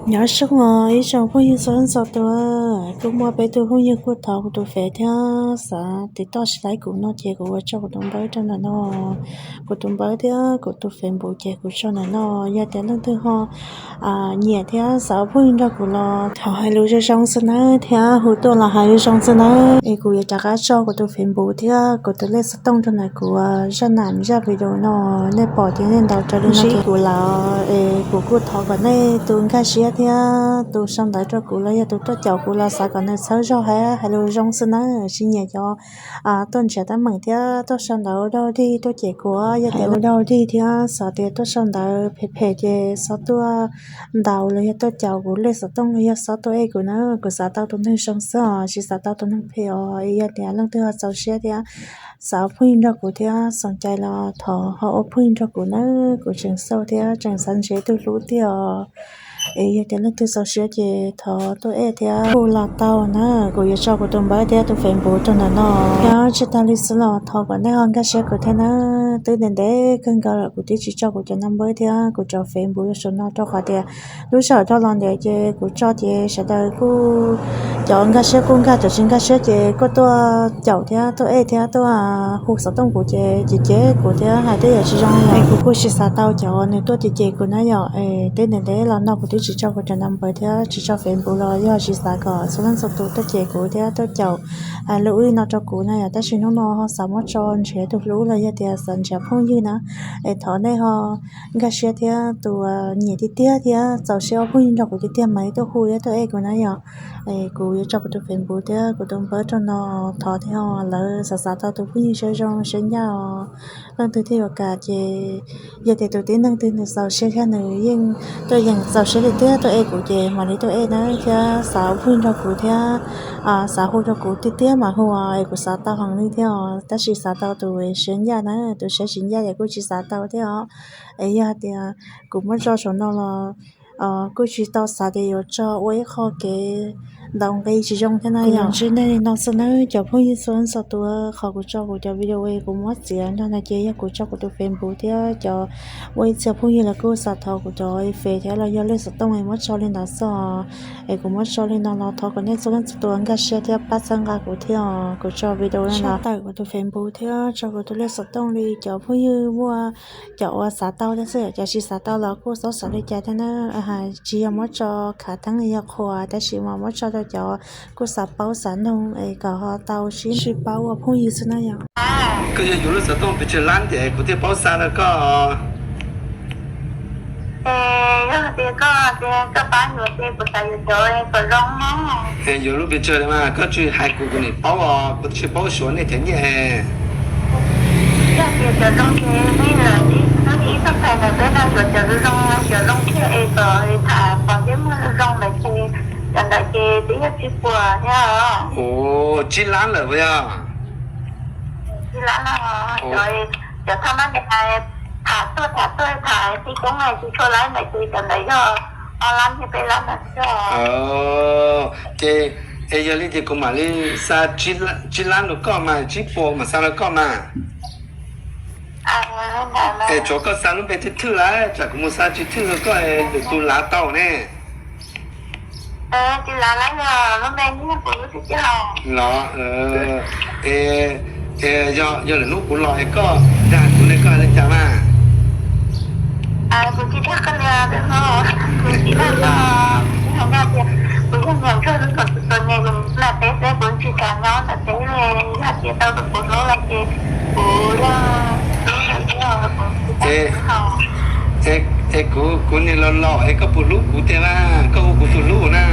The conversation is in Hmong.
Nyob zoo os ib tsoom phooj ywg txhua leej txhua tus, kuj muaj peb tug phooj ywg kuj thov kuv tus fev thiab xav tiv toj siv laib kuv no ces kuv ua tso kuv tus npawb rau ntawm no. Kuv tus npawb thiab kuv tus Facebook ces kuv tso ntawm no. Yog tias leej twg ho nyiam thiab xav ua phooj ywg nrog kuv los thov hais lus zoo zoo xwb nawb, thiab hu tuaj los hais lus zoo xwb nawb. Es kuv yuav rov qab tso kuv tus Facebook thiab kuv tus lej xov tooj rau ntawm kuv zaj nam zaj video no. Nej pom ces nej ntaus raws li no kuv lawm es kuv kuj thov kom nej tus nkag siab thiab tus sau ntawv rau kuv los yog tus tuaj caum kuv los xav kom nws txhawb zog hais hais lus zoo xwb nawb. Tsis nyiam cov tuaj nrhiav teeb meem thiab tuaj sau ntawv ua dog dig tuaj cem kuv. Yog tias ua dog dig thiab xav tias tuaj sau ntawv phem phem ces xob tuaj ntaus los yog tuaj caum kuv lej xov tooj los yog xob tuaj ej kuv na. Kuv xav tau tus neeg zoo xwb os, tsis xav tau tus neeg phem os. Es yog tias leej twg ho txaus siab thiab xav ua phooj ywg nrog kuv thiab xoom cai los thov ho ua phooj ywg nrog kuv nawb. Kuv tseem xauj thiab tseem xav nrhiav tus hlub tiag os. Es yog tias leej twg txaus siab ces thov tuaj ej thiab kuj los tau na. Kuv yuav tso kuv tus npawb thiab tus Facebook rau ntawm no. Thiab tsis tas li xwb los thov kom nej ho nkag siab kuv thiab na. Twb ntev ntev kawg nkaus lawm kuv twb tsis tso kuv cov npawb thiab kuv cov Facebook rau saum no rau qhov tias lub sij hawm dhau los ntawd ces kuv tso ces sawv daws kuj cov nkag siab kuj nkag, cov tsis nkag siab ces kuj tuaj caum thiab tuaj ej thiab tuaj hu xov tooj kuv ces cem cem kuv thiab hais tej yam tsis zoo li. Es kuv kuj tsis xav tau cov nws tuaj cem cem kuv na yom. Es twb ntev ntev los no kuv twb tsis tso kuv cov npawb thiab tsis tso Facebook los yog tsis xav kom txhua leej txhua tus tuaj cem kuv thiab tuaj caum lub ub li no rau kuv na yom. Tab sis hnub no ho xav muab tso nrhiav tus hlub los yog tias xav nrhiav phooj ywg na. Es thov nej ho nkag siab thiab tus nyiam tiag tiag thiab txaus siab ua phooj ywg nrog kuv tiag tiag mas tuaj hu thiab tuaj ej kuv na yom. Es kuv yuav tso kuv tus Facebook thiab kuv tus npawb rau no, thov thiab lawv xav xav tau tus phooj ywg siab zoo siab ncaj os. Leej twg thiaj yuav kam ces yog tias tus tib neeg twg nws txaus siab thiab nws yeej tuaj yeem txaus siab li tiag tuaj ej kuv ces mam li tuaj ej na, thiab xav ua phooj ywg nrog kuv thiab xav hu rau kuv tiag tiag mas hu os, es kuv xav tau heev li thiab os. Tab sis xav tau tus siab ncaj na, tus siab tsis ncaj ces kuj tsis xav tau thiab os. Es yog hais tias kuv muab tso saum no los kuj tsis tau xav tias yuav tso ua ib qho kev ntaus nqi tsis zoo thiab na yom. Ntsib nej li no xwb nawb cov phooj ywg txhua leej txhua tus, qhov kuv tso kuv cov video es kuv muab txiav nrog no ces yog kuv tso kuv tus Facebook thiab cov ua ib txhia phooj ywg los kuj xav thov kuv cov Face thiab los yog lej xov tooj es muab tso li ntawd xwb os. Es kuv muab tso li no los thov kom nej txhua leej txhua tus nkag siab thiab pab txhawb nqa kuv thiab os. Kuv tso video no los tawm kuv tus Facebook thiab tso kuv tus lej xov tooj li cov phooj ywg muaj cov uas xav tau thiab xwb, cov tsis xav tau los kuj txhob xav li cas thiab na. Tsis yog muab tso khav theeb yog qhuas, tab sis mas muab tso rau cov kuj xav paub xav noog es kom ho tau sib ntsib paub ua phooj ywg xwb na yom. Koj yog yus lub xov tooj pes tsawg lab ces kuv thiaj paub xa rau koj. Yog tias koj tias koj pab yuav ces kuv xav yuav cov kom zoo no. Yuav lub pes tsawg li mas koj tsis hais kuv kuv niam paub os, kuv twb tsis paub suav nej cov nyiaj. Yog tias cov zoo ces nej lam ib txoj phais ntawm peb no yuav cov zoo zoo, cov zoo thiaj es kom tham pom ntsej muag zoo zoo ntawd ces cov ntawd ces twb yog tsib puas thiab os. Ua tsib lab lawm puas yog? Tsib lab no, cov thaj mab ntawd tham tuaj tham tuaj tham txij koob tsis tshua lab ntawd ces cov ntawd yog ob lab thiab peb lab ntawd. Ces es yog li ces kuv mam li xa tsib lab rau koj mas tsib puas mam xa rau koj mas. Es tsuav koj xa lub npe thwj thwj lawm, tsam kuv mus xa tsis thwj rau koj lwm tus lav tau ne. Los, es yog lwm hnub kuv los es koj dag kuv ne koj hais li cas mas? Es kuv, kuv niag los laus es koj puas hlub kuv tiag mas, koj hu kuv tus hlub na.